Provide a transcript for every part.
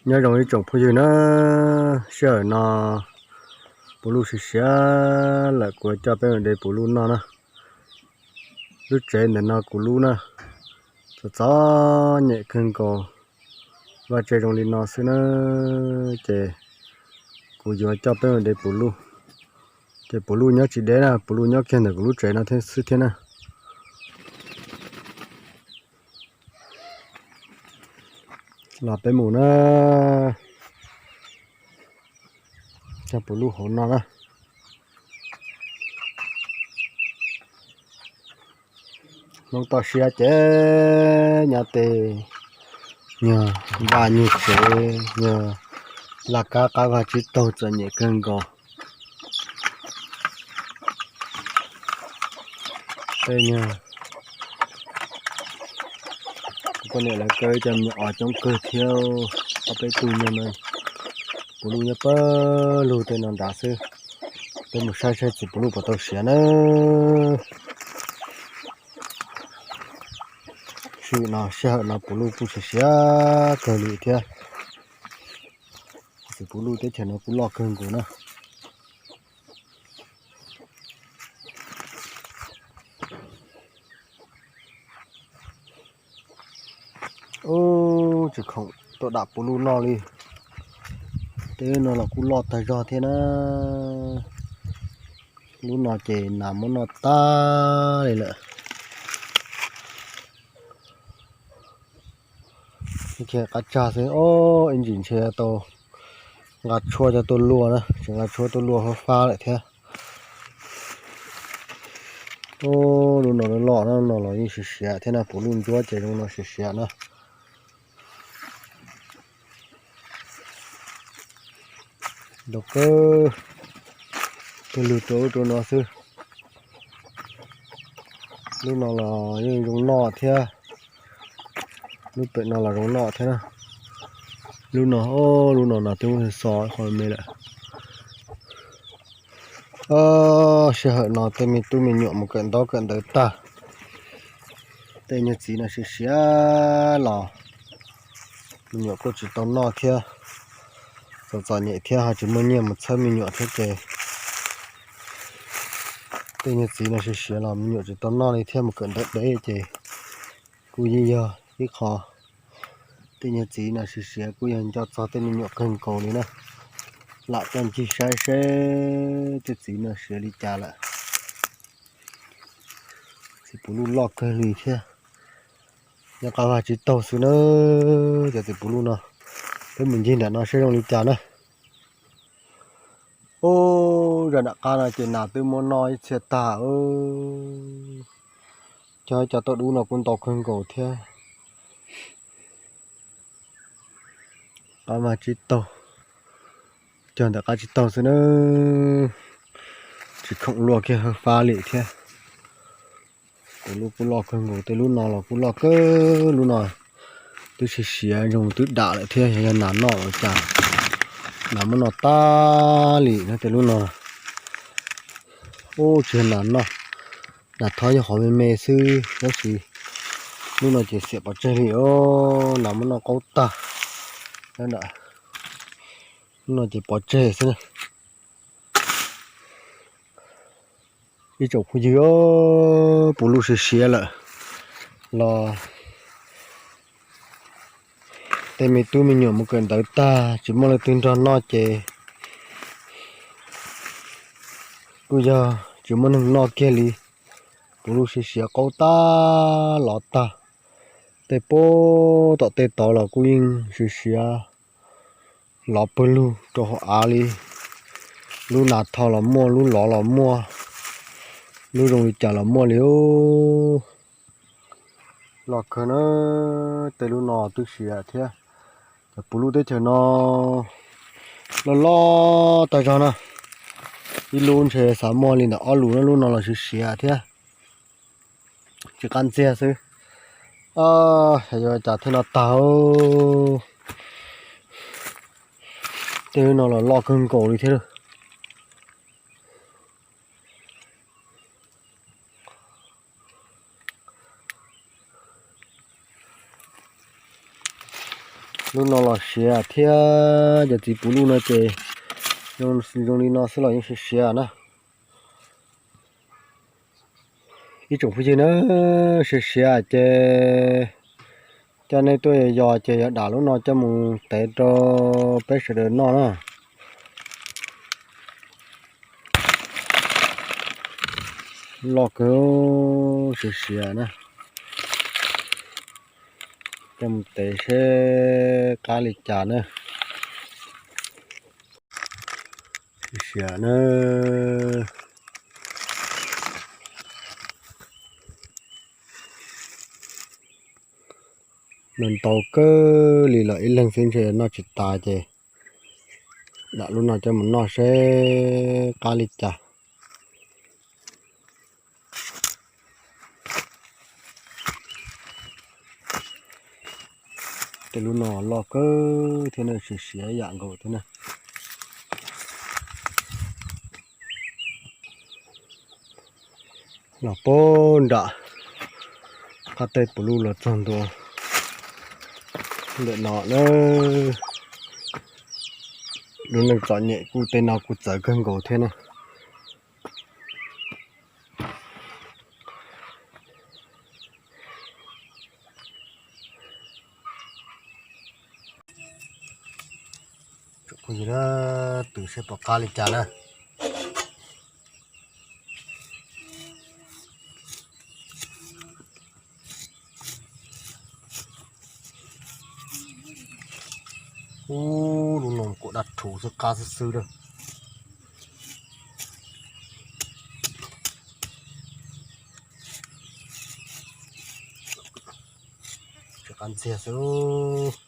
Nyob zoo ib tsoom phooj ywg na, sij hawm no puv luj siav siav lawm, kuv coj peb mus de puv luj noj na. Lub tsev ntawm no kuv lub na, txom txom nyem kawg nkaus, vaj tse zoo li no xwb na, ces kuv yuav coj peb mus de puv luj. Ces puv luj nyob tsis deb na, puv luj nyob kiag ntawm kuv lub tsev no thiab xwb thiab na. Los peb mus na, cog puv luj hauv no na. Hmoob toj siab ces nyob tej nyuag vaj nyuag tsev, nyuag laj kab qab vag tsib taug txom nyem kawg nkaus. Tej nyuag kuv poj niam lawv kaw ib co me nyuam os coob kawg thiab, ob peb tug nyuag no. Puv luj nyob pawg lug tej no nrad xwb. Peb mus saib saib txiv puv luj puas tau siav na. Sij hawm no, sij hawm no puv luj kuj siav siav kawg li thiab. Txiv puv luj teb chaws no kuj loj kawg nkaus na. Ub, tsis khoom tuaj dam puv luj noj li. Tej no los kuj loj tag zog thiab na. Lub no ces nas muab noj tag li lawm. Qab tsag xwb, ib ntsis ntshe tau nqa tshuaj coj tuaj luaj na, tseem nqa tshuaj tuaj luaj fab fab lawm thiab. Ub, lub no loj loj na, no los yeej siav siav thiab na, puv luj ntsuab ces zoo no siav siav na. Dog kawg, tuaj lug rau ub rau no xwb. Lub no los yeej zoo noj thiab. Lub pem no los zoo noj thiab na. Lub no, lub no nas twb muab xo qhov me lawm. Sij hawm no tej me tub me nyuam mus kawm ntaub kawm ntawv tag, tej niag txiv no siav siav los me nyuam kuj tsis tau noj thiab. Txom txom nyem thiab ho tsis muaj nyiaj mus txhawb me nyuam thiab ces tej niag txiv no siav siav los me nyuam tsis tau noj li thiab, mus kawm ntawv dev ces kuj yeej yog ib qho. Tej niag txiv no siav siav kuj yog nco txog tej me nyuam kawg nkaus li na. Lam coj ncig saib seb tej txiv no siav li cas lawm. Txiv puv luj loj kawg li thiab. Nyob qab vaj tsib taug xwb na, cov txiv puv luj no. Peb mus ncig nram no seb zoo li cas na. Ub, zaj nram qab no ces nas twb muab noj ib txhia tag. Cog cov tauj dub no kuj ntau kawg nkaus thiab. Qab vaj tsib taug, cog ntawm qab tsib taug xwb na, tsis khoom luaj kiag hawb fab li thiab. Kuv lub kuj loj kawg nkaus, tej lub no los kuj loj kawg, lub no twb siav siav zoo twb dam lawm thiab, yog yog nas noj ua cas, nas muab noj tag li na tej lub no. Ub, tsis yog nas noj, nas thov yog qhov me me xwb tab sis lub no ces xiam pov tseg li os, nas muab noj qaub tag. Lub no ces pov tseg xwb. Ib tsoom phooj ywg, puv luj siav siav lawm los tej me tub me nyuam mus kawm ntawv tag tsis muaj leej twg nrog noj ces kuj yog tsis muaj neeg noj kiag li. Puv luj siav siav qaub tag lov tag, tej puag tom tej tod los kuj yeej siav siav lov pawg lug rau hauv av li. Lub nas tho los muaj, lub lov los muaj, lub zoo li cas los muaj li. Loj kawg na, tej lub no twb siav thiab. Cov puv luj teb chaws no loj loj tag zog na. Ib lub ntshe xav muaj li ntawm ob lus na, lub no los siav siav thiab. Tsis qab ntxiag xwb. Yuav cas thiaj no tag. Tej lub no los loj kawg nkaus li thiab. Lub no los siav thiab, cov txiv puv luj no ces zoo li no xwb los yeej siav siav na. Ib tsoom phooj ywg na, siav siav ces coj nej tuaj yos ces yog dam lub no coj mus tev rau peb sawv daws noj na. Loj kawg, siav siav na. Coj mus tev seb qab li cas na. Siav na. Nws ntau kawg li los ib leeg xwb ntshe noj tsis tas ces dam lub no coj mus noj seb qab li cas. Tej lub no loj kawg thiab na, siav siav yam nkaus thiab na. Los puag nram qab teb puv luj los txog ntua ntawm no na. Lub neej txom nyem kuj tej no kuj txawv kawg nkaus thiab na. Tsom phooj ywg na, twv seb puas qab li cas na. Ub, lub no kuj daj rhuv xwb, qab xwb xwb lawm. Tsis qab ntxiag xwb.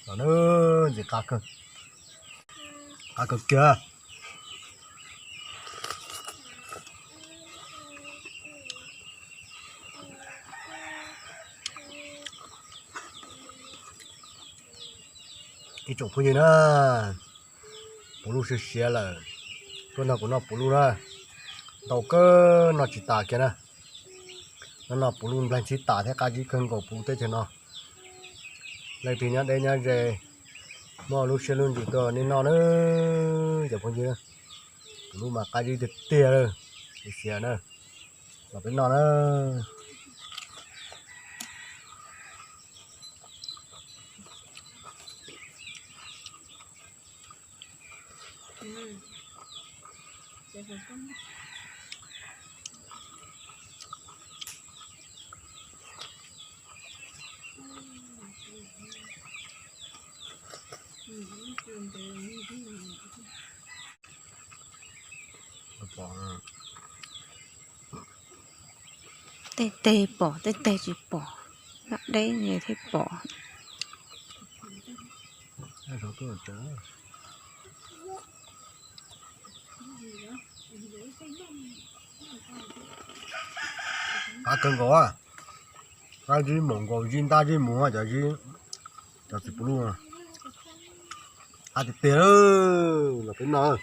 Los na, ntxim qab kawg, qab kawg kiag. Ib tsoom phooj ywg na, puv luj siav siav lawm, tuaj nrog kuv noj puv luj na, ntau kawg noj tsis tas kiag na. Noj noj puv luj nplaig ntxhib tas thiab qab zib kawg nkaus puv teb chaws no. Leej twg nyob deb nyob ze, muaj lub siab lub ntsws tuaj nej noj na, cov phooj ywg. Puv luj mas qab zib tiag tiag lawm, siav siav na, los peb noj na. Tej teg pom, tej teg tsis pom, dab deb thiaj pom. Qab kawg nkaus, Zib mus nkaus zib ntab zib mus cov zib, cov txiv puv luj. Qab tiag tiag lawm, los peb noj.